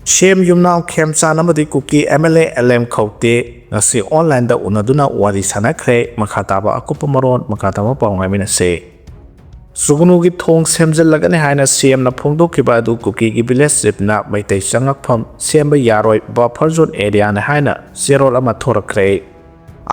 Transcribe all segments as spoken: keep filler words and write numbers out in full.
ꯁꯤ ꯑꯦꯝ ꯌꯨꯝꯅꯥꯝ ꯈꯦꯝꯆꯥꯟ ꯑꯃꯗꯤ ꯀꯨꯀꯤ M L A L M ꯈꯧꯇꯦ ꯉꯁꯤ ꯑꯣꯟꯂꯥꯏꯟꯗ ꯎꯅꯗꯨꯅ ꯋꯥꯔꯤ ꯁꯥꯟꯅꯈ꯭ꯔꯦ꯫ ꯃꯈꯥ ꯇꯥꯕ ꯑꯀꯨꯞꯄ ꯃꯔꯣꯜ ꯃꯈꯥ ꯇꯥꯕ ꯄꯥꯎ ꯉꯥꯏꯃꯤꯟꯅꯁꯦ꯫ ꯁꯨꯒꯅꯨꯒꯤ ꯊꯣꯡ ꯁꯦꯝꯖꯤꯜꯂꯒꯅꯤ ꯍꯥꯏꯅ ꯁꯤ ꯑꯦꯝꯅ ꯐꯣꯡꯗꯣꯛꯈꯤꯕ ꯑꯗꯨ ꯀꯨꯀꯤꯒꯤ ꯚꯤꯂꯦꯖ ꯆꯤꯞꯅ ꯃꯩꯇꯩ ꯆꯪꯉꯛꯐꯝ ꯁꯦꯝꯕ ꯌꯥꯔꯣꯏ, ꯕꯐꯔ ꯖꯣꯟ ꯑꯦꯔꯤꯌꯥꯅꯤ ꯍꯥꯏꯅ ꯆꯦꯔꯣꯜ ꯑꯃ ꯊꯣꯔꯛꯈ꯭ꯔꯦ꯫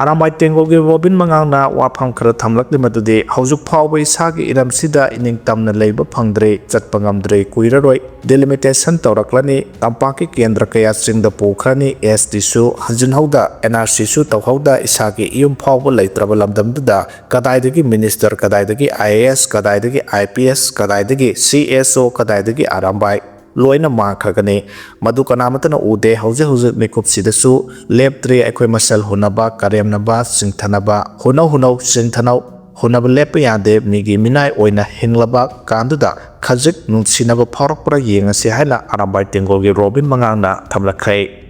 ꯑꯔꯥꯝꯕꯥꯏ ꯇꯦꯡꯒꯣꯜꯒꯤ ꯔꯣꯕꯤꯟ ꯃꯉꯥꯡꯅ ꯋꯥꯐꯝ ꯈꯔ ꯊꯝꯂꯛꯂꯤ, ꯃꯗꯨꯗꯤ ꯍꯧꯖꯤꯛ ꯐꯥꯎꯕ ꯏꯁꯥꯒꯤ ꯏꯔꯝꯁꯤꯗ ꯏꯅꯤꯡꯇꯝꯅ ꯂꯩꯕ ꯐꯪꯗ꯭ꯔꯦ, ꯆꯠꯄ ꯉꯝꯗ꯭ꯔꯦ, ꯀꯨꯏꯔꯔꯣꯏ꯫ ꯗꯤꯂꯤꯃꯤꯇꯦꯁꯟ ꯇꯧꯔꯛꯂꯅꯤ꯫ ꯇꯝꯄꯥꯛꯀꯤ ꯀꯦꯟꯗ꯭ꯔ ꯀꯌꯥ ꯆꯤꯡꯗ ꯄꯨꯈ꯭ꯔꯅꯤ꯫ ꯑꯦꯁ ꯇꯤꯁꯨ ꯍꯟꯖꯤꯟꯍꯧꯗ, ꯑꯦꯟ ꯑꯥꯔ ꯁꯤꯁꯨ ꯇꯧꯍꯧꯗ, ꯏꯁꯥꯒꯤ ꯏꯌꯨꯝ ꯐꯥꯎꯕ ꯂꯩꯇ꯭ꯔꯕ ꯂꯝꯗꯝꯗꯨꯗ ꯀꯗꯥꯏꯗꯒꯤ ꯃꯤꯅꯤꯁꯇꯔ, ꯀꯗꯥꯏꯗꯒꯤ ꯑꯥꯏ ꯑꯦ ꯑꯦꯁ, ꯀꯗꯥꯏꯗꯒꯤ ꯑꯥꯏ ꯄꯤ ꯑꯦꯁ, ꯀꯗꯥꯏꯗꯒꯤ ꯁꯤ ꯑꯦꯁ ꯑꯣ, ꯀꯗꯥꯏꯗꯒꯤ ꯑꯔꯥꯝꯕꯥꯏ? ꯂꯣꯏꯅ ꯃꯥꯡꯈ꯭ꯔꯒꯅꯤ꯫ ꯃꯗꯨ ꯀꯅꯥꯃꯠꯇꯅ ꯎꯗꯦ꯫ ꯍꯧꯖꯤꯛ ꯍꯧꯖꯤꯛ ꯃꯤꯀꯨꯞꯁꯤꯗꯁꯨ ꯂꯦꯞꯇ꯭ꯔꯤ꯫ ꯑꯩꯈꯣꯏ ꯃꯁꯦꯜ ꯍꯨꯟꯅꯕ, ꯀꯔꯦꯝꯅꯕ, ꯆꯤꯡꯊꯅꯕ, ꯍꯨꯟꯅꯧ, ꯍꯨꯟꯅꯧ, ꯆꯤꯡꯊꯅꯧ, ꯍꯨꯟꯅꯕ ꯂꯦꯞꯄ ꯌꯥꯗꯦ꯫ ꯃꯤꯒꯤ ꯃꯤꯅꯥꯏ ꯑꯣꯏꯅ ꯍꯤꯡꯂꯕ ꯀꯥꯟꯗꯨꯗ ꯈꯖꯤꯛ ꯅꯨꯡꯁꯤꯅꯕ ꯐꯥꯎꯔꯛꯄ꯭ꯔꯥ ꯌꯦꯡꯉꯁꯤ ꯍꯥꯏꯅ ꯑꯔꯥꯝꯕꯥꯏ ꯇꯦꯡꯒꯣꯜꯒꯤ ꯔꯣꯕꯤꯟ ꯃꯉꯥꯡꯅ ꯊꯝꯂꯛꯈ꯭ꯔꯦ꯫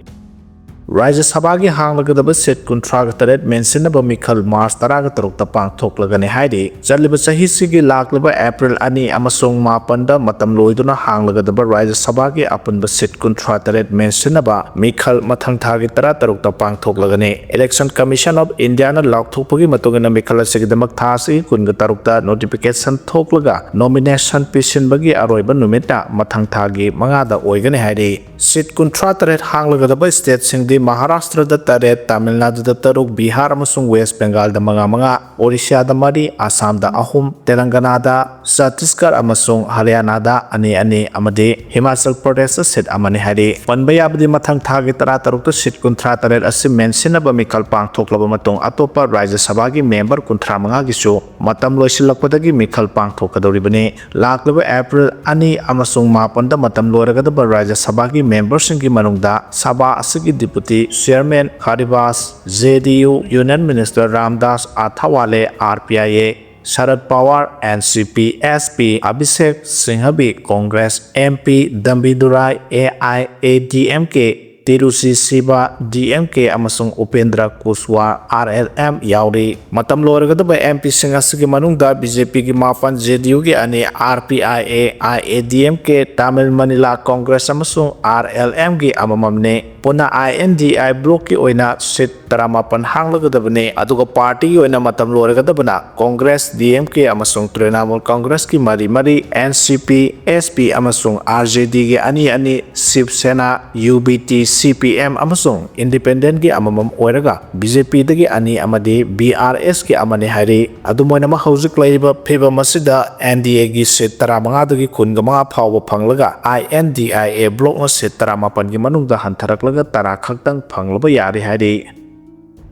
ꯔꯥꯖ꯭ꯌ ꯁꯚꯥꯒꯤ ꯍꯥꯡꯂꯒꯗꯕ ꯁꯤꯠ ꯀꯨꯟꯊ꯭ꯔꯥꯒ ꯇꯔꯦꯠ ꯃꯦꯟꯁꯤꯟꯅꯕ ꯃꯤꯈꯜ ꯃꯥꯔꯆ ꯇꯔꯥꯒ ꯇꯔꯨꯛꯇ ꯄꯥꯡꯊꯣꯛꯂꯒꯅꯤ ꯍꯥꯏꯔꯤ꯫ ꯆꯠꯂꯤꯕ ꯆꯍꯤꯁꯤꯒꯤ ꯂꯥꯛꯂꯤꯕ ꯑꯦꯄ꯭ꯔꯤꯜ ꯑꯅꯤ ꯑꯃꯁꯨꯡ ꯃꯥꯄꯟꯗ ꯃꯇꯝ ꯂꯣꯏꯗꯨꯅ ꯍꯥꯡꯂꯒꯗꯕ ꯔꯥꯖ꯭ꯌ ꯁꯚꯥꯒꯤ ꯑꯄꯨꯟꯕ ꯁꯤꯠ ꯀꯨꯟꯊ꯭ꯔꯥ ꯇꯔꯦꯠ ꯃꯦꯟꯁꯤꯟꯅꯕ ꯃꯤꯈꯜ ꯃꯊꯪ ꯊꯥꯒꯤ ꯇꯔꯥ ꯇꯔꯨꯛꯇ ꯄꯥꯡꯊꯣꯛꯂꯒꯅꯤ꯫ Election Commission of Indiaꯅ ꯂꯥꯎꯊꯣꯛꯄꯒꯤ ꯃꯇꯨꯡ ꯏꯟꯅ ꯃꯤꯈꯜ ꯑꯁꯤꯒꯤꯗꯃꯛ ꯊꯥ ꯑꯁꯤꯒꯤ ꯀꯨꯟꯒ ꯇꯔꯨꯛꯇ notification ꯊꯣꯛꯂꯒ nomination ꯄꯤꯁꯤꯟꯕꯒꯤ ꯑꯔꯣꯏꯕ ꯅꯨꯃꯤꯠꯅ ꯃꯊꯪ ꯊꯥꯒꯤ ꯃꯉꯥꯗ ꯑꯣꯏꯒꯅꯤ ꯍꯥꯏꯔꯤ꯫ ꯁꯤꯠ ꯀꯨꯟꯊ꯭ꯔꯥ ꯇꯔꯦꯠ ꯍꯥꯡꯂꯒꯗꯕ stateꯁꯤꯡꯗꯤ ꯃꯍꯥꯔꯥꯁꯇ꯭ꯔꯗ ꯇꯔꯦꯠ, ꯇꯥꯃꯤꯜ ꯅꯥꯗꯨꯗ ꯇꯔꯨꯛ, ꯕꯤꯍꯥꯔ ꯑꯃꯁꯨꯡ ꯋꯦꯁ ꯕꯦꯡꯒꯥꯜꯗ ꯃꯉꯥ ꯃꯉꯥ, ꯑꯣꯔꯤꯁꯥꯗ ꯃꯔꯤ, ꯑꯁꯥꯝꯗ ꯑꯍꯨꯝ, ꯇꯦꯂꯪꯒꯅꯥꯗ, ꯆꯇꯤꯁꯒꯔ ꯑꯃꯁꯨꯡ ꯍꯔꯤꯌꯥꯅꯥꯗ ꯑꯅꯤ ꯑꯅꯤ ꯑꯃꯗꯤ ꯍꯤꯃꯥꯆꯜ ꯄ꯭ꯔꯗꯦꯁꯇ ꯁꯤꯠ ꯑꯃꯅꯤ ꯍꯥꯏꯔꯤ꯫ ꯄꯟꯕ ꯌꯥꯕꯗꯤ, ꯃꯊꯪ ꯊꯥꯒꯤ ꯇꯔꯥ ꯇꯔꯨꯛꯇ ꯁꯤꯠ ꯀꯨꯟꯊ꯭ꯔꯥ ꯇꯔꯦꯠ ꯑꯁꯤ ꯃꯦꯟꯁꯤꯟꯅꯕ ꯃꯤꯈꯜ ꯄꯥꯡꯊꯣꯛꯂꯕ ꯃꯇꯨꯡ, ꯑꯇꯣꯞꯄ ꯔꯥꯖ꯭ꯌ ꯁꯚꯥꯒꯤ ꯃꯦꯝꯕꯔ ꯀꯨꯟꯊ꯭ꯔꯥ ꯃꯉꯥꯒꯤꯁꯨ ꯃꯇꯝ ꯂꯣꯏꯁꯤꯜꯂꯛꯄꯗꯒꯤ ꯃꯤꯈꯜ ꯄꯥꯡꯊꯣꯛꯀꯗꯧꯔꯤꯕꯅꯤ꯫ ꯂꯥꯛꯂꯤꯕ ꯑꯦꯄ꯭ꯔꯤꯜ ꯑꯅꯤ ꯑꯃꯁꯨꯡ ꯃꯥꯄꯟꯗ ꯃꯇꯝ ꯂꯣꯏꯔꯒꯗꯕ ꯔꯥꯖ꯭ꯌ ꯁꯚꯥꯒꯤ ꯃꯦꯝꯕꯔꯁꯤꯡꯒꯤ ꯃꯅꯨꯡꯗ ꯁꯚꯥ ꯑꯁꯤꯒꯤ deputy chairman Harivansh, J D U union minister Ramdas Athawale, R P I A, Sharad Pawar, N C P, S P, Abhishek Singhvi, Congress, M P, Thambidurai, A I A D M K, Tiruchi Siva, D M K, ꯑꯃꯁꯨꯡ Upendra Kushwaha, R L M, ꯌꯥꯎꯔꯤ꯫ ꯃꯇꯝ ꯂꯣꯏꯔꯒꯗꯕ ꯑꯦꯝ ꯄꯤꯁꯤꯡ ꯑꯁꯤꯒꯤ ꯃꯅꯨꯡꯗ B J ꯄꯤꯒꯤ ꯃꯥꯄꯟ, J D ꯌꯨꯒꯤ ꯑꯅꯤ, R P I A, I A D M K, Tamil Maanila Congress ꯑꯃꯁꯨꯡ ꯑꯥꯔ ꯑꯦꯜ ꯑꯦꯝꯒꯤ ꯑꯃꯃꯝꯅꯤ꯫ ꯄꯨꯟꯅ ꯑꯥꯏ ꯑꯦꯟ ꯗꯤ ꯑꯥꯏ ꯕ꯭ꯂꯣꯛꯀꯤ ꯑꯣꯏꯅ ꯁꯤꯠ ꯇꯔꯥꯃꯥꯄꯟ ꯍꯥꯡꯂꯒꯗꯕꯅꯤ꯫ ꯑꯗꯨꯒ ꯄꯥꯔꯇꯤꯒꯤ ꯑꯣꯏꯅ ꯃꯇꯝ ꯂꯣꯏꯔꯒꯗꯕꯅ ꯀꯣꯡꯒ꯭ꯔꯦꯁ, ꯗꯤ ꯑꯦꯝ ꯀꯦ ꯑꯃꯁꯨꯡ ꯇ꯭ꯔꯤꯅꯥꯃꯨꯜ ꯀꯣꯡꯒ꯭ꯔꯦꯁꯀꯤ ꯃꯔꯤ ꯃꯔꯤ, ꯑꯦꯟ ꯁꯤ ꯄꯤ, ꯑꯦꯁ ꯄꯤ ꯑꯃꯁꯨꯡ ꯑꯥꯔ ꯖꯦ ꯗꯤꯒꯤ ꯑꯅꯤ ꯑꯅꯤ, ꯁꯤꯕ ꯁꯦꯅꯥ, ꯌꯨ ꯕꯤ ꯇꯤ, ꯁꯤ ꯄꯤ ꯑꯦꯝ ꯑꯃꯁꯨꯡ ꯏꯟꯗꯤꯄꯦꯟꯗꯦꯟꯒꯤ ꯑꯃꯃꯝ ꯑꯣꯏꯔꯒ ꯕꯤ ꯖꯦ ꯄꯤꯗꯒꯤ ꯑꯅꯤ ꯑꯃꯗꯤ ꯕꯤ ꯑꯥꯔ ꯑꯦꯁꯀꯤ ꯑꯃꯅꯤ ꯍꯥꯏꯔꯤ꯫ ꯑꯗꯨꯝ ꯑꯣꯏꯅꯃꯛ ꯍꯧꯖꯤꯛ ꯂꯩꯔꯤꯕ ꯐꯤꯕꯝ ꯑꯁꯤꯗ ꯑꯦꯟ ꯗꯤ ꯑꯦꯒꯤ ꯁꯤꯠ ꯇꯔꯥꯃꯉꯥꯗꯒꯤ ꯀꯨꯟꯃꯉꯥ ꯐꯥꯎꯕ ꯐꯪꯂꯒ ꯑꯥꯏ ꯑꯦꯟ ꯗꯤ ꯑꯥꯏ ꯑꯦ ꯕ꯭ꯂꯣꯛꯅ ꯁꯤꯠ ꯇꯔꯥꯃꯥꯄꯟꯒꯤ ꯃꯅꯨꯡꯗ ꯍꯟꯊꯔꯛꯂꯒ ꯇꯔꯥ ꯈꯛꯇꯪ ꯐꯪꯂꯕ ꯌꯥꯔꯦ ꯍꯥꯏꯔꯤ꯫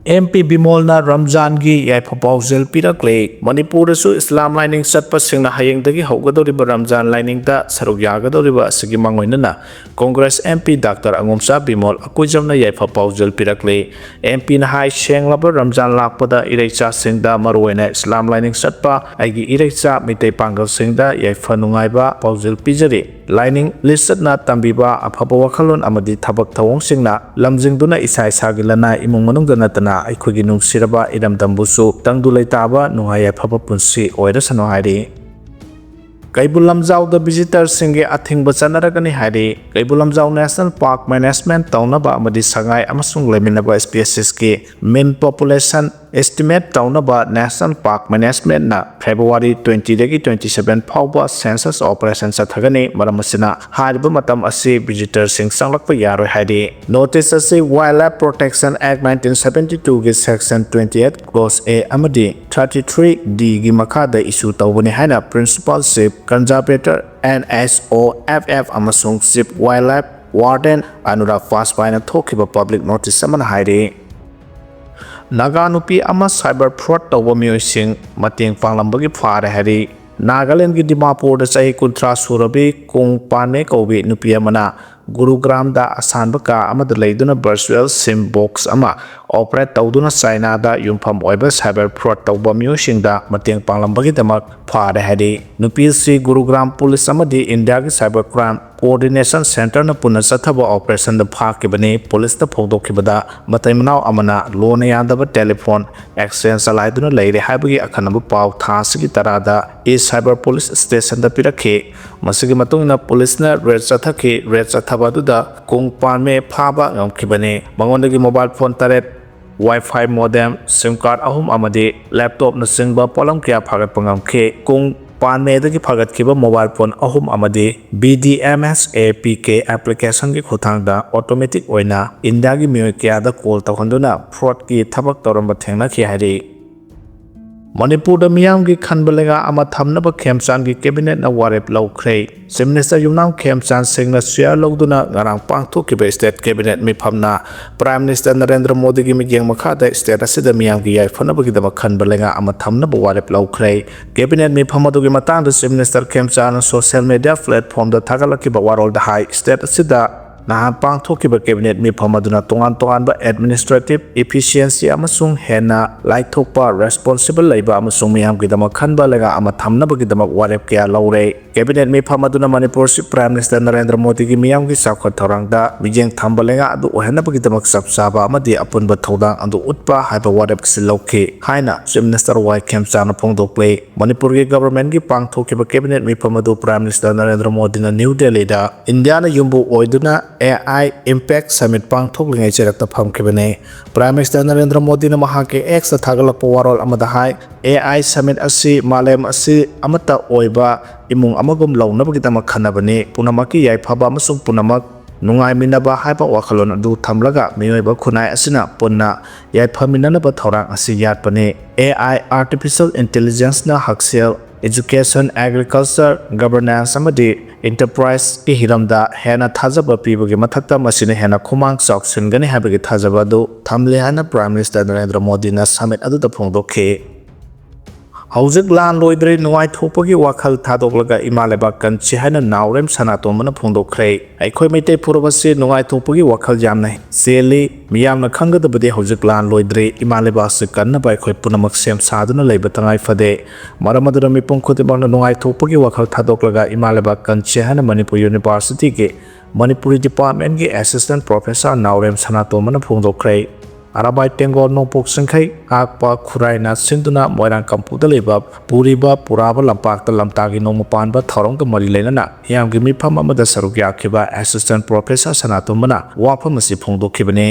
ꯑꯦꯝ ꯄꯤ ꯕꯤꯃꯣꯜꯅ ꯔꯝꯖꯥꯟꯒꯤ ꯌꯥꯏꯐ ꯄꯥꯎꯖꯦꯜ ꯄꯤꯔꯛꯂꯦ꯫ ꯃꯅꯤꯄꯨꯔꯗꯁꯨ ꯏꯁꯂꯥꯝ ꯂꯥꯏꯅꯤꯡ ꯆꯠꯄꯁꯤꯡꯅ ꯍꯌꯦꯡꯗꯒꯤ ꯍꯧꯒꯗꯧꯔꯤꯕ ꯔꯝꯖꯥꯟ ꯂꯥꯏꯅꯤꯡꯗ ꯁꯔꯨꯛ ꯌꯥꯒꯗꯧꯔꯤꯕ ꯑꯁꯤꯒꯤ ꯃꯥꯡꯑꯣꯏꯅꯅ ꯀꯣꯡꯒ꯭ꯔꯦꯁ ꯑꯦꯝ ꯄꯤ ꯗꯥꯛꯇꯔ ꯑꯉꯣꯝꯆꯥ ꯕꯤꯃꯣꯜ ꯑꯀꯨꯏꯖꯝꯅ ꯌꯥꯏꯐ ꯄꯥꯎꯖꯦꯜ ꯄꯤꯔꯛꯂꯦ꯫ ꯑꯦꯝ ꯄꯤꯅ ꯍꯥꯏ, ꯁꯦꯡꯂꯕ ꯔꯝꯖꯥꯟ ꯂꯥꯛꯄꯗ ꯏꯔꯩꯆꯥꯁꯤꯡꯗ, ꯃꯔꯨꯑꯣꯏꯅ ꯏꯁꯂꯥꯝ ꯂꯥꯏꯅꯤꯡ ꯆꯠꯄ ꯑꯩꯒꯤ ꯏꯔꯩꯆꯥ ꯃꯤꯇꯩ ꯄꯥꯡꯒꯜꯁꯤꯡꯗ ꯌꯥꯏꯐ ꯅꯨꯡꯉꯥꯏꯕ ꯄꯥꯎꯖꯦꯜ ꯄꯤꯖꯔꯤ꯫ ꯂꯥꯏꯅꯤꯡ ꯂꯤꯆꯠꯅ ꯇꯝꯕꯤꯕ ꯑꯐꯕ ꯋꯥꯈꯜꯂꯣꯟ ꯑꯃꯗꯤ ꯊꯕꯛ ꯊꯧꯑꯣꯡꯁꯤꯡꯅ ꯂꯝꯖꯤꯡꯗꯨꯅ ꯏꯁꯥ ꯏꯁꯥꯒꯤ ꯂꯅꯥꯏ ꯏꯃꯨꯡ ꯃꯅꯨꯡꯗ ꯅꯠꯇꯅ ꯑꯩꯈꯣꯏꯒꯤ ꯅꯨꯡꯁꯤꯔꯕ ꯏꯔꯝꯗꯝꯕꯨꯁꯨ ꯇꯪꯗꯨ ꯂꯩꯇꯥꯕ ꯅꯨꯡꯉꯥꯏ ꯌꯥꯏꯐꯕ ꯄꯨꯟꯁꯤ ꯑꯣꯏꯔꯁꯅꯨ ꯍꯥꯏꯔꯤ꯫ ꯀꯩꯕꯨꯜ ꯂꯝꯖꯥꯎꯗ ꯚꯤꯖꯤꯇꯔꯁꯤꯡꯒꯤ ꯑꯊꯤꯡꯕ ꯆꯠꯅꯔꯒꯅꯤ ꯍꯥꯏꯔꯤ꯫ Keibul Lamjao national park management ꯇꯧꯅꯕ ꯑꯃꯗꯤ ꯁꯉꯥꯏ ꯑꯃꯁꯨꯡ ꯂꯩꯃꯤꯟꯅꯕ ꯁ꯭ꯄꯦꯁꯤꯁꯀꯤ ꯃꯤꯟ ꯄꯣꯄꯨꯂꯦꯁꯟ ꯑꯦꯁꯇꯤꯃꯦꯠ ꯇꯧꯅꯕ ꯅꯦꯁꯅꯦꯜ ꯄꯥꯔꯛ ꯃꯦꯅꯦꯖꯃꯦꯟꯠꯅ ꯐꯦꯕ꯭ꯔꯨꯋꯥꯔꯤ ꯇ꯭ꯋꯦꯟꯇꯤꯗꯒꯤ ꯇ꯭ꯋꯦꯟꯇꯤ ꯁꯚꯦꯟ ꯐꯥꯎꯕ ꯁꯦꯟꯁꯁ ꯑꯣꯄꯔꯦꯁꯟ ꯆꯠꯊꯒꯅꯤ꯫ ꯃꯔꯝ ꯑꯁꯤꯅ ꯍꯥꯏꯔꯤꯕ ꯃꯇꯝ ꯑꯁꯤ ꯚꯤꯖꯤꯇꯔꯁꯤꯡ ꯆꯪꯂꯛꯄ ꯌꯥꯔꯣꯏ ꯍꯥꯏꯔꯤ꯫ ꯅꯣꯇꯤꯁ ꯑꯁꯤ Wildlife Protection Act nineteen seventy two ꯒꯤ section twenty eight clause A ꯑꯃꯗꯤ thirty three D ꯒꯤ ꯃꯈꯥꯗ ꯏꯁꯨ ꯇꯧꯕꯅꯤ ꯍꯥꯏꯅ Principal Chief Conservator, N S O F F, ꯑꯃꯁꯨꯡ Chief Wildlife Warden ꯑꯅꯨꯔꯥꯒ ꯄꯥꯁꯕꯥꯏꯅ ꯊꯣꯛꯈꯤꯕ ꯄꯕ꯭ꯂꯤꯛ ꯅꯣꯇꯤꯁ ꯑꯃꯅ ꯍꯥꯏꯔꯤ꯫ ꯅꯥꯒꯥ ꯅꯨꯄꯤ ꯑꯃ ꯁꯥꯏꯕꯔ ꯐ꯭ꯔꯣꯗ ꯇꯧꯕ ꯃꯤꯑꯣꯏꯁꯤꯡ ꯃꯇꯦꯡ ꯄꯥꯡꯂꯝꯕꯒꯤ ꯐꯥꯔꯦ ꯍꯥꯏꯔꯤ꯫ ꯅꯥꯒꯥꯂꯦꯟꯒꯤ ꯗꯤꯃꯥꯄꯨꯔꯗ ꯆꯍꯤ ꯀꯨꯟꯊ꯭ꯔꯥ ꯁꯨꯔꯕꯤ ꯀꯣꯡ ꯄꯥꯟꯅꯦ ꯀꯧꯕꯤ ꯅꯨꯄꯤ ꯑꯃꯅ ꯒꯨꯔꯨꯒ꯭ꯔꯥꯝꯗ ꯑꯁꯥꯟꯕ ꯀꯥ ꯑꯃꯗ ꯂꯩꯗꯨꯅ ꯚꯔꯆꯨꯋꯦꯜ ꯁꯤꯝ ꯕꯣꯛꯁ ꯑꯃ ꯑꯣꯄꯔꯦꯠ ꯇꯧꯗꯨꯅ ꯆꯥꯏꯅꯥꯗ ꯌꯨꯝꯐꯝ ꯑꯣꯏꯕ cyber fraud ꯇꯧꯕ ꯃꯤꯑꯣꯏꯁꯤꯡꯗ ꯃꯇꯦꯡ ꯄꯥꯡꯂꯝꯕꯒꯤꯗꯃꯛ ꯐꯥꯔꯦ ꯍꯥꯏꯔꯤ꯫ ꯅꯨꯄꯤ ꯑꯁꯤ ꯒꯨꯔꯨꯒ꯭ꯔꯥꯝ ꯄꯨꯂꯤꯁ ꯑꯃꯗꯤ ꯏꯟꯗꯤꯌꯥꯒꯤ cyber crime coordination centreꯅ ꯄꯨꯟꯅ ꯆꯠꯊꯕ operationꯗ ꯐꯥꯈꯤꯕꯅꯤ꯫ ꯄꯨꯂꯤꯁꯇ ꯐꯣꯡꯗꯣꯛꯈꯤꯕꯗ ꯃꯇꯩ ꯃꯅꯥꯎ ꯑꯃꯅ ꯂꯣꯟꯅ ꯌꯥꯟꯗꯕ telephone exchange ꯆꯂꯥꯏꯗꯨꯅ ꯂꯩꯔꯦ ꯍꯥꯏꯕꯒꯤ ꯑꯈꯟꯅꯕ ꯄꯥꯎ ꯊꯥ ꯑꯁꯤꯒꯤ ꯇꯔꯥꯗ East Cyber Police Stationꯗ ꯄꯤꯔꯛꯈꯤ꯫ ꯃꯁꯤꯒꯤ ꯃꯇꯨꯡ ꯏꯟꯅ ꯄꯨꯂꯤꯁꯅ raid ꯆꯠꯊꯈꯤ꯫ Raid ꯆꯠꯊꯕ ꯑꯗꯨꯗ ꯀꯨꯡ ꯄꯥꯟꯃꯦ ꯐꯥꯕ ꯉꯝꯈꯤꯕꯅꯤ꯫ ꯃꯉꯣꯟꯗꯒꯤ mobile phone ꯇꯔꯦꯠ, Wi-Fi modem, SIM card ꯑꯍꯨꯝ ꯑꯃꯗꯤ laptopꯅꯆꯤꯡꯕ ꯄꯣꯠꯂꯝ ꯀꯌꯥ ꯐꯥꯒꯠꯄ ꯉꯝꯈꯤ꯫ ꯀꯨꯡ ꯄꯥꯟꯃꯦꯗꯒꯤ ꯐꯥꯒꯠꯈꯤꯕ mobile phone ꯑꯍꯨꯝ ꯑꯃꯗꯤ B D M S A P K applicationꯒꯤ ꯈꯨꯠꯊꯥꯡꯗ automatic ꯑꯣꯏꯅ ꯏꯟꯗꯤꯌꯥꯒꯤ ꯃꯤꯑꯣꯏ ꯀꯌꯥꯗ call ꯇꯧꯍꯟꯗꯨꯅ fraudꯀꯤ ꯊꯕꯛ ꯇꯧꯔꯝꯕ ꯊꯦꯡꯅꯈꯤ ꯍꯥꯏꯔꯤ꯫ ꯃꯅꯤꯄꯨꯔꯗ ꯃꯤꯌꯥꯝꯒꯤ ꯈꯟꯕ ꯂꯩꯉꯥꯛ ꯑꯃ ꯊꯝꯅꯕ ꯈꯦꯝꯆꯥꯟꯒꯤ cabinetꯅ ꯋꯥꯔꯦꯞ ꯂꯧꯈ꯭ꯔꯦ꯫ Chief Minister ꯌꯨꯝꯅꯥꯝ ꯈꯦꯝꯆꯥꯟ ꯁꯤꯡꯅ chair ꯂꯧꯗꯨꯅ ꯉꯔꯥꯡ ꯄꯥꯡꯊꯣꯛꯈꯤꯕ state cabinet ꯃꯤꯐꯝꯅ Prime Minister Narendra ꯃꯣꯗꯤꯒꯤ ꯃꯤꯠꯌꯦꯡ ꯃꯈꯥꯗ state ꯑꯁꯤꯗ ꯃꯤꯌꯥꯝꯒꯤ ꯌꯥꯏꯐꯅꯕꯒꯤꯗꯃꯛ ꯈꯟꯕ ꯂꯩꯉꯥꯛ ꯑꯃ ꯊꯝꯅꯕ ꯋꯥꯔꯦꯞ ꯂꯧꯈ꯭ꯔꯦ꯫ Cabinet ꯃꯤꯐꯝ ꯑꯗꯨꯒꯤ ꯃꯇꯥꯡꯗ Chief Minister ꯈꯦꯝꯆꯥꯟꯅ social media platformꯗ ꯊꯥꯒꯠꯂꯛꯈꯤꯕ ꯋꯥꯔꯣꯜꯗ ꯍꯥꯏ, state ꯑꯁꯤꯗ ꯅꯍꯥꯟ ꯄꯥꯡꯊꯣꯛꯈꯤꯕ cabinet ꯃꯤꯐꯝ ꯑꯗꯨꯅ ꯇꯣꯉꯥꯟ ꯇꯣꯉꯥꯟꯕ administrative efficiency ꯑꯃꯁꯨꯡ ꯍꯦꯟꯅ ꯂꯥꯏꯊꯣꯛꯄ, responsible ꯂꯩꯕ ꯑꯃꯁꯨꯡ ꯃꯤꯌꯥꯝꯒꯤꯗꯃꯛ ꯈꯟꯕ ꯂꯩꯉꯥꯛ ꯑꯃ ꯊꯝꯅꯕꯒꯤꯗꯃꯛ ꯋꯥꯔꯦꯞ ꯀꯌꯥ ꯂꯧꯔꯦ꯫ Cabinet ꯃꯤꯐꯝ ꯑꯗꯨꯅ ꯃꯅꯤꯄꯨꯔ ꯑꯁꯤ Prime Minister ꯅꯔꯦꯟꯗ꯭ꯔ ꯃꯣꯗꯤꯒꯤ ꯃꯤꯌꯥꯝꯒꯤ ꯆꯥꯎꯈꯠ ꯊꯧꯔꯥꯡꯗ ꯃꯤꯠꯌꯦꯡ ꯊꯝꯕ ꯂꯩꯉꯥꯛ ꯑꯗꯨ ꯑꯣꯏꯍꯟꯅꯕꯒꯤꯗꯃꯛ ꯆꯞ ꯆꯥꯕ ꯑꯃꯗꯤ ꯑꯄꯨꯟꯕ ꯊꯧꯗꯥꯡ ꯑꯗꯨ ꯎꯠꯄ ꯍꯥꯏꯕ ꯋꯥꯔꯦꯞ ꯑꯁꯤ ꯂꯧꯈꯤ ꯍꯥꯏꯅ Chief Minister ꯋꯥꯏ ꯈꯦꯝꯆꯥꯟꯅ ꯐꯣꯡꯗꯣꯛꯂꯤ꯫ ꯃꯅꯤꯄꯨꯔꯒꯤ governmentꯀꯤ ꯄꯥꯡꯊꯣꯛꯈꯤꯕ cabinet ꯃꯤꯐꯝ ꯑꯗꯨ Prime Minister ꯅꯔꯦꯟꯗ꯭ꯔ ꯃꯣꯗꯤꯅ New Delhiꯗ ꯏꯟꯗꯤꯌꯥꯅ ꯌꯨꯝꯕꯨ ꯑꯣꯏꯗꯨꯅ A I Impact Summit ꯄꯥꯡꯊꯣꯛꯂꯤꯉꯩ ꯆꯩꯔꯛꯇ ꯐꯝꯈꯤꯕꯅꯤ꯫ Prime Minister Narendra ꯃꯣꯗꯤꯅ ꯃꯍꯥꯛꯀꯤ Xꯇ ꯊꯥꯒꯠꯂꯛꯄ ꯋꯥꯔꯣꯜ ꯑꯃꯗ ꯍꯥꯏ, A I Summit ꯑꯁꯤ ꯃꯥꯂꯦꯝ ꯑꯁꯤ ꯑꯃꯠꯇ ꯑꯣꯏꯕ ꯏꯃꯨꯡ ꯑꯃꯒꯨꯝ ꯂꯧꯅꯕꯒꯤꯗꯃꯛ ꯈꯟꯅꯕꯅꯤ꯫ ꯄꯨꯝꯅꯃꯛꯀꯤ ꯌꯥꯏꯐꯕ ꯑꯃꯁꯨꯡ ꯄꯨꯝꯅꯃꯛ ꯅꯨꯡꯉꯥꯏꯃꯤꯟꯅꯕ ꯍꯥꯏꯕ ꯋꯥꯈꯜꯂꯣꯟ ꯑꯗꯨ ꯊꯝꯂꯒ ꯃꯤꯑꯣꯏꯕ ꯈꯨꯟꯅꯥꯏ ꯑꯁꯤꯅ ꯄꯨꯟꯅ ꯌꯥꯏꯐꯃꯤꯟꯅꯅꯕ ꯊꯧꯔꯥꯡ ꯑꯁꯤ ꯌꯥꯠꯄꯅꯤ꯫ A I, artificial intelligenceꯅ ꯍꯛꯁꯦꯜ, education, agriculture, governance ꯑꯃꯗꯤ enterpriseꯀꯤ ꯍꯤꯔꯝꯗ ꯍꯦꯟꯅ ꯊꯥꯖꯕ ꯄꯤꯕꯒꯤ ꯃꯊꯛꯇ ꯃꯁꯤꯅ ꯍꯦꯟꯅ ꯈꯨꯃꯥꯡ ꯆꯥꯎꯁꯤꯟꯒꯅꯤ ꯍꯥꯏꯕꯒꯤ ꯊꯥꯖꯕ ꯑꯗꯨ ꯊꯝꯂꯤ ꯍꯥꯏꯅ Prime Minister ꯅꯔꯦꯟꯗ꯭ꯔ ꯃꯣꯗꯤꯅ summit ꯑꯗꯨꯗ ꯐꯣꯡꯗꯣꯛꯈꯤ꯫ ꯍꯧꯖꯤꯛ ꯂꯥꯟ ꯂꯣꯏꯗ꯭ꯔꯤ, ꯅꯨꯡꯉꯥꯏꯊꯣꯛꯄꯒꯤ ꯋꯥꯈꯜ ꯊꯥꯗꯣꯛꯂꯒ ꯏꯃꯥ ꯂꯩꯕꯥꯛ ꯀꯟꯁꯤ ꯍꯥꯏꯅ ꯅꯥꯎꯔꯦꯝ ꯁꯅꯥꯇꯣꯝꯕꯅ ꯐꯣꯡꯗꯣꯛꯈ꯭ꯔꯦ꯫ ꯑꯩꯈꯣꯏ ꯃꯩꯇꯩ ꯐꯨꯔꯨꯞ ꯑꯁꯤ ꯅꯨꯡꯉꯥꯏꯊꯣꯛꯄꯒꯤ ꯋꯥꯈꯜ ꯌꯥꯝꯅ ꯆꯦꯜꯂꯤ꯫ ꯃꯤꯌꯥꯝꯅ ꯈꯪꯒꯗꯕꯗꯤ ꯍꯧꯖꯤꯛ ꯂꯥꯟ ꯂꯣꯏꯗ꯭ꯔꯤ, ꯏꯃꯥ ꯂꯩꯕꯥꯛ ꯑꯁꯤ ꯀꯟꯅꯕ ꯑꯩꯈꯣꯏ ꯄꯨꯝꯅꯃꯛ ꯁꯦꯝ ꯁꯥꯗꯨꯅ ꯂꯩꯕ ꯇꯉꯥꯏ ꯐꯗꯦ꯫ ꯃꯔꯝ ꯑꯗꯨꯅ ꯃꯤꯄꯨꯝ ꯈꯨꯗꯤꯡꯃꯛꯅ ꯅꯨꯡꯉꯥꯏꯊꯣꯛꯄꯒꯤ ꯋꯥꯈꯜ ꯊꯥꯗꯣꯛꯂꯒ ꯏꯃꯥ ꯂꯩꯕꯥꯛ ꯀꯟꯁꯤ ꯍꯥꯏꯅ ꯃꯅꯤꯄꯨꯔ ꯌꯨꯅꯤꯚꯔꯁꯤꯇꯤꯒꯤ ꯃꯅꯤꯄꯨꯔꯤ ꯗꯤꯄꯥꯔꯠꯃꯦꯟꯒꯤ ꯑꯦꯁꯤꯁꯇꯦꯟ ꯄ꯭ꯔꯣꯐꯦꯁꯔ ꯅꯥꯎꯔꯦꯝ ꯁꯅꯥꯇꯣꯝꯕꯅ ꯐꯣꯡꯗꯣꯛꯈ꯭ꯔꯦ꯫ ꯑꯔꯥꯕꯥꯏ ꯇꯦꯡꯒꯣꯜ ꯅꯣꯡꯄꯣꯛ ꯆꯤꯡꯈꯩ ꯉꯥꯛꯄ ꯈꯨꯔꯥꯏꯅ ꯁꯤꯟꯗꯨꯅ ꯃꯣꯏꯔꯥꯡ ꯀꯝꯄꯨꯗ ꯂꯩꯕ ꯄꯨꯔꯤꯕ ꯄꯨꯔꯥꯕ ꯂꯝꯄꯥꯛꯇ ꯂꯝꯇꯥꯒꯤ ꯅꯣꯡꯃ ꯄꯥꯟꯕ ꯊꯧꯔꯝꯒ ꯃꯔꯤ ꯂꯩꯅꯅ ꯃꯤꯌꯥꯝꯒꯤ ꯃꯤꯐꯝ ꯑꯃꯗ ꯁꯔꯨꯛ ꯌꯥꯈꯤꯕ ꯑꯦꯁꯤꯁꯇꯦꯟ ꯄ꯭ꯔꯣꯐꯦꯁꯔ ꯁꯅꯥꯇꯣꯝꯕꯅ ꯋꯥꯐꯝ ꯑꯁꯤ ꯐꯣꯡꯗꯣꯛꯈꯤꯕꯅꯤ꯫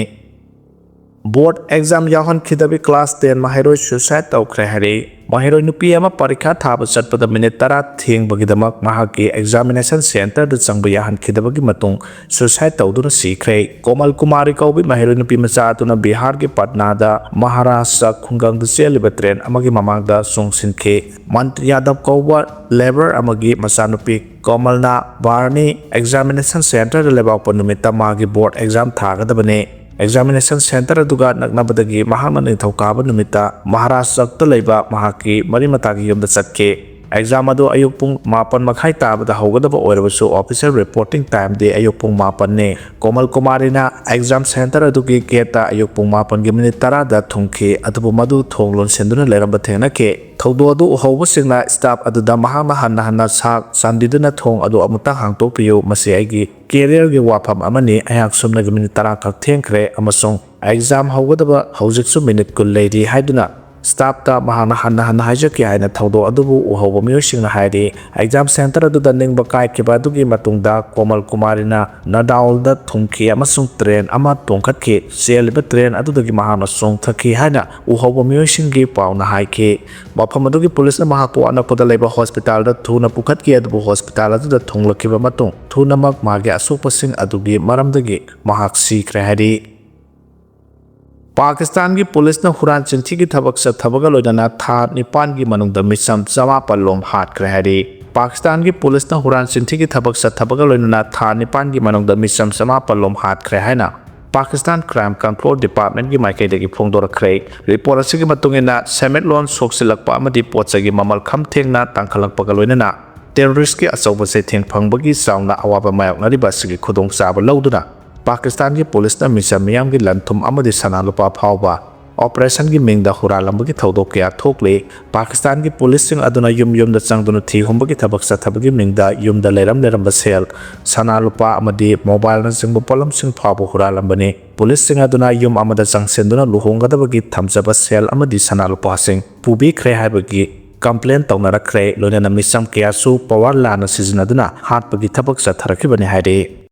ꯕꯣꯔꯗ ꯑꯦꯛꯖꯥꯝ ꯌꯥꯎꯍꯟꯈꯤꯗꯕꯤ ꯀ꯭ꯂꯥꯁ ꯇꯦꯟ ꯃꯍꯩꯔꯣꯏ ꯁꯨꯏꯁꯥꯏꯗ ꯇꯧꯈ꯭ꯔꯦ ꯍꯥꯏꯔꯤ꯫ ꯃꯍꯩꯔꯣꯏ ꯅꯨꯄꯤ ꯑꯃ ꯄꯔꯤꯈꯥ ꯊꯥꯕ ꯆꯠꯄꯗ ꯃꯤꯅꯤꯠ ꯇꯔꯥ ꯊꯦꯡꯕꯒꯤꯗꯃꯛ ꯃꯍꯥꯛꯀꯤ ꯑꯦꯛꯖꯥꯃꯤꯅꯦꯁꯟ ꯁꯦꯟꯇꯔꯗ ꯆꯪꯕ ꯌꯥꯍꯟꯈꯤꯗꯕꯒꯤ ꯃꯇꯨꯡ ꯁꯨꯏꯁꯥꯏꯗ ꯇꯧꯗꯨꯅ ꯁꯤꯈ꯭ꯔꯦ꯫ ꯀꯣꯃꯜ ꯀꯨꯃꯥꯔꯤ ꯀꯧꯕꯤ ꯃꯍꯩꯔꯣꯏ ꯅꯨꯄꯤ ꯃꯆꯥ ꯑꯗꯨꯅ ꯕꯤꯍꯥꯔꯒꯤ ꯄꯠꯅꯥꯗ ꯃꯍꯥꯔꯥꯁꯇ꯭ꯔ ꯈꯨꯡꯒꯪꯗ ꯆꯦꯜꯂꯤꯕ ꯇ꯭ꯔꯦꯟ ꯑꯃꯒꯤ ꯃꯃꯥꯡꯗ ꯆꯣꯡꯁꯤꯟꯈꯤ꯫ ꯃꯟꯇ꯭ꯔꯤ ꯌꯥꯗꯕ ꯀꯧꯕ ꯂꯦꯕꯔ ꯑꯃꯒꯤ ꯃꯆꯥꯅꯨꯄꯤ ꯀꯣꯃꯜꯅ ꯕꯥꯔꯅꯤ ꯑꯦꯛꯖꯥꯃꯤꯅꯦꯁꯟ ꯁꯦꯟꯇꯔꯗ ꯂꯦꯞꯍꯧꯕ ꯅꯨꯃꯤꯠꯇ ꯃꯥꯒꯤ ꯕꯣꯔꯗ ꯑꯦꯛꯖꯥꯝ ꯊꯥꯒꯗꯕꯅꯤ꯫ ꯑꯦꯛꯖꯥꯃꯤꯅꯦꯁꯟ ꯁꯦꯟꯇꯔ ꯑꯗꯨꯒ ꯅꯛꯅꯕꯗꯒꯤ ꯃꯍꯥꯛꯅ ꯅꯤꯡꯊꯧꯀꯥꯕ ꯅꯨꯃꯤꯠꯇ ꯃꯍꯥꯔꯥꯁꯇ꯭ꯔꯗ ꯂꯩꯕ ꯃꯍꯥꯛꯀꯤ ꯃꯔꯤ ꯃꯇꯥꯒꯤ ꯌꯨꯝꯗ ꯆꯠꯈꯤ꯫ ꯑꯦꯛꯖꯥꯝ ꯑꯗꯨ ꯑꯌꯨꯛ ꯄꯨꯡ ꯃꯥꯄꯟ ꯃꯈꯥꯏ ꯇꯥꯕꯗ ꯍꯧꯒꯗꯕ ꯑꯣꯏꯔꯕꯁꯨ ꯑꯣꯐꯤꯁꯤꯌꯦꯜ ꯔꯤꯄꯣꯔꯇꯤꯡ ꯇꯥꯏꯝꯗꯤ ꯑꯌꯨꯛ ꯄꯨꯡ ꯃꯥꯄꯟꯅꯤ꯫ ꯀꯣꯃꯜ ꯀꯨꯃꯥꯔꯤꯅ ꯑꯦꯛꯖꯥꯝ ꯁꯦꯟꯇꯔ ꯑꯗꯨꯒꯤ ꯒꯦꯠꯇ ꯑꯌꯨꯛ ꯄꯨꯡ ꯃꯥꯄꯟꯒꯤ ꯃꯤꯅꯤꯠ ꯇꯔꯥꯗ ꯊꯨꯡꯈꯤ, ꯑꯗꯨꯕꯨ ꯃꯗꯨ ꯊꯣꯡ ꯂꯣꯟꯁꯤꯟꯗꯨꯅ ꯂꯩꯔꯝꯕ ꯊꯦꯡꯅꯈꯤ꯫ ꯊꯧꯗꯣꯛ ꯑꯗꯨ ꯎꯍꯧꯕꯁꯤꯡꯅ ꯁ꯭ꯇꯥꯐ ꯑꯗꯨꯗ ꯃꯍꯥꯛꯅ ꯍꯟꯅ ꯍꯟꯅ ꯁꯥꯔ, ꯆꯥꯟꯕꯤꯗꯨꯅ ꯊꯣꯡ ꯑꯗꯨ ꯑꯃꯨꯛꯇꯪ ꯍꯥꯡꯗꯣꯛꯄꯤꯌꯨ, ꯃꯁꯤ ꯑꯩꯒꯤ ꯀꯦꯔꯤꯌꯔꯒꯤ ꯋꯥꯐꯝ ꯑꯃꯅꯤ, ꯑꯩꯍꯥꯛ ꯁꯨꯞꯅꯒꯤ ꯃꯤꯅꯤꯠ ꯇꯔꯥ ꯈꯛ ꯊꯦꯡꯈ꯭ꯔꯦ ꯑꯃꯁꯨꯡ ꯑꯦꯛꯖꯥꯝ ꯍꯧꯒꯗꯕ ꯍꯧꯖꯤꯛꯁꯨ ꯃꯤꯅꯤꯠ ꯀꯨꯟ ꯂꯩꯔꯤ ꯍꯥꯏꯗꯨꯅ ꯁ꯭ꯇꯥꯐꯇ ꯃꯍꯥꯛꯅ ꯍꯟꯅ ꯍꯟꯅ ꯍꯥꯏꯖꯈꯤ ꯍꯥꯏꯅ ꯊꯧꯗꯣꯛ ꯑꯗꯨꯕꯨ ꯎꯍꯧꯕ ꯃꯤꯑꯣꯏꯁꯤꯡꯅ ꯍꯥꯏꯔꯤ꯫ ꯑꯦꯛꯖꯥꯝ ꯁꯦꯟꯇꯔ ꯑꯗꯨꯗ ꯅꯤꯡꯕ ꯀꯥꯏꯈꯤꯕ ꯑꯗꯨꯒꯤ ꯃꯇꯨꯡꯗ ꯀꯣꯃꯜ ꯀꯨꯃꯥꯔꯤꯅ ꯅꯗꯥꯎꯜꯗ ꯊꯨꯡꯈꯤ ꯑꯃꯁꯨꯡ ꯇ꯭ꯔꯦꯟ ꯑꯃ ꯇꯣꯡꯈꯠꯈꯤ꯫ ꯆꯦꯜꯂꯤꯕ ꯇ꯭ꯔꯦꯟ ꯑꯗꯨꯗꯒꯤ ꯃꯍꯥꯛꯅ ꯆꯣꯡꯊꯈꯤ ꯍꯥꯏꯅ ꯎꯍꯧꯕ ꯃꯤꯑꯣꯏꯁꯤꯡꯒꯤ ꯄꯥꯎꯅ ꯍꯥꯏꯈꯤ꯫ ꯃꯐꯝ ꯑꯗꯨꯒꯤ ꯄꯨꯂꯤꯁꯅ ꯃꯍꯥꯛꯄꯨ ꯑꯅꯛꯄꯗ ꯂꯩꯕ ꯍꯣꯁꯄꯤꯇꯥꯜꯗ ꯊꯨꯅ ꯄꯨꯈꯠꯈꯤ, ꯑꯗꯨꯕꯨ ꯍꯣꯁꯄꯤꯇꯥꯜ ꯑꯗꯨꯗ ꯊꯨꯡꯂꯛꯈꯤꯕ ꯃꯇꯨꯡ ꯊꯨꯅꯃꯛ ꯃꯥꯒꯤ ꯑꯁꯣꯛꯄꯁꯤꯡ ꯑꯗꯨꯒꯤ ꯃꯔꯝꯗꯒꯤ ꯃꯍꯥꯛ ꯁꯤꯈ꯭ꯔꯦ ꯍꯥꯏꯔꯤ꯫ ꯄꯥꯀꯤꯁꯇꯥꯟꯒꯤ ꯄꯨꯂꯤꯁꯅ ꯍꯨꯔꯥꯟ ꯆꯤꯟꯊꯤꯒꯤ ꯊꯕꯛ ꯆꯠꯊꯕꯒ ꯂꯣꯏꯅꯅ ꯊꯥ ꯅꯤꯄꯥꯟꯒꯤ ꯃꯅꯨꯡꯗ ꯃꯤꯆꯝ ꯆꯃꯥꯄꯜ ꯂꯣꯝ ꯍꯥꯠꯈ꯭ꯔꯦ ꯍꯥꯏꯔꯤ꯫ ꯄꯥꯀꯤꯁꯇꯥꯟꯒꯤ ꯄꯨꯂꯤꯁꯅ ꯍꯨꯔꯥꯟ ꯆꯤꯟꯊꯤꯒꯤ ꯊꯕꯛ ꯆꯠꯊꯕꯒ ꯂꯣꯏꯅꯅ ꯊꯥ ꯅꯤꯄꯥꯟꯒꯤ ꯃꯅꯨꯡꯗ ꯃꯤꯆꯝ ꯆꯃꯥꯄꯜ ꯂꯣꯝ ꯍꯥꯠꯈ꯭ꯔꯦ ꯍꯥꯏꯅ ꯄꯥꯀꯤꯁꯇꯥꯟ ꯀ꯭ꯔꯥꯏꯝ ꯀꯟꯇ꯭ꯔꯣꯜ ꯗꯤꯄꯥꯔꯠꯃꯦꯟꯒꯤ ꯃꯥꯏꯀꯩꯗꯒꯤ ꯐꯣꯡꯗꯣꯔꯛꯈ꯭ꯔꯦ꯫ ꯔꯤꯄꯣꯔꯠ ꯑꯁꯤꯒꯤ ꯃꯇꯨꯡ ꯏꯟꯅ, ꯁꯦꯟꯃꯤꯠꯂꯣꯟ ꯁꯣꯛꯆꯤꯜꯂꯛꯄ ꯑꯃꯗꯤ ꯄꯣꯠ ꯆꯩꯒꯤ ꯃꯃꯜ ꯈꯝ ꯊꯦꯡꯅ ꯇꯥꯡꯈꯠꯂꯛꯄꯒ ꯂꯣꯏꯅꯅ ꯇꯦꯔꯣꯔꯤꯁꯀꯤ ꯑꯆꯧꯕ ꯆꯩꯊꯦꯡ ꯐꯪꯕꯒꯤ ꯆꯥꯎꯅ ꯑꯋꯥꯕ ꯃꯥꯌꯣꯛꯅꯔꯤꯕ ꯑꯁꯤꯒꯤ ꯈꯨꯗꯣꯡꯆꯥꯕ ꯂꯧꯗꯨꯅ, ꯄꯥꯀꯤꯁꯇꯥꯟꯒꯤ ꯄꯨꯂꯤꯁꯅ ꯃꯤꯆꯝ ꯃꯤꯌꯥꯝꯒꯤ ꯂꯟ ꯊꯨꯝ ꯑꯃꯗꯤ ꯁꯅꯥ ꯂꯨꯄꯥ ꯐꯥꯎꯕ ꯑꯣꯄꯔꯦꯁꯟꯒꯤ ꯃꯤꯡꯗ ꯍꯨꯔꯥꯜꯂꯝꯕꯒꯤ ꯊꯧꯗꯣꯛ ꯀꯌꯥ ꯊꯣꯛꯂꯤ꯫ ꯄꯥꯀꯤꯁꯇꯥꯟꯒꯤ ꯄꯨꯂꯤꯁꯁꯤꯡ ꯑꯗꯨꯅ ꯌꯨꯝ ꯌꯨꯝꯗ ꯆꯪꯗꯨꯅ ꯊꯤ ꯍꯨꯝꯕꯒꯤ ꯊꯕꯛ ꯆꯠꯊꯕꯒꯤ ꯃꯤꯡꯗ ꯌꯨꯝꯗ ꯂꯩꯔꯝ ꯂꯩꯔꯝꯕ ꯁꯦꯜ, ꯁꯅꯥ ꯂꯨꯄꯥ ꯑꯃꯗꯤ ꯃꯣꯕꯥꯏꯜꯅꯆꯤꯡꯕ ꯄꯣꯠꯂꯝꯁꯤꯡ ꯐꯥꯎꯕ ꯍꯨꯔꯥꯜꯂꯝꯕꯅꯤ꯫ ꯄꯨꯂꯤꯁꯁꯤꯡ ꯑꯗꯨꯅ ꯌꯨꯝ ꯑꯃꯗ ꯆꯪꯁꯤꯟꯗꯨꯅ ꯂꯨꯍꯣꯡꯒꯗꯕꯒꯤ ꯊꯝꯖꯕ ꯁꯦꯜ ꯑꯃꯗꯤ ꯁꯅꯥ ꯂꯨꯄꯥꯁꯤꯡ ꯄꯨꯕꯤꯈ꯭ꯔꯦ ꯍꯥꯏꯕꯒꯤ ꯀꯝꯄ꯭ꯂꯦꯟ ꯇꯧꯅꯔꯛꯈ꯭ꯔꯦ꯫ ꯂꯣꯏꯅꯅ ꯃꯤꯆꯝ ꯀꯌꯥꯁꯨ ꯄꯋꯥꯔ ꯂꯥꯟꯅ ꯁꯤꯖꯤꯟꯅꯗꯨꯅ ꯍꯥꯠꯄꯒꯤ ꯊꯕꯛ ꯆꯠꯊꯔꯛꯈꯤꯕꯅꯤ ꯍꯥꯏꯔꯤ꯫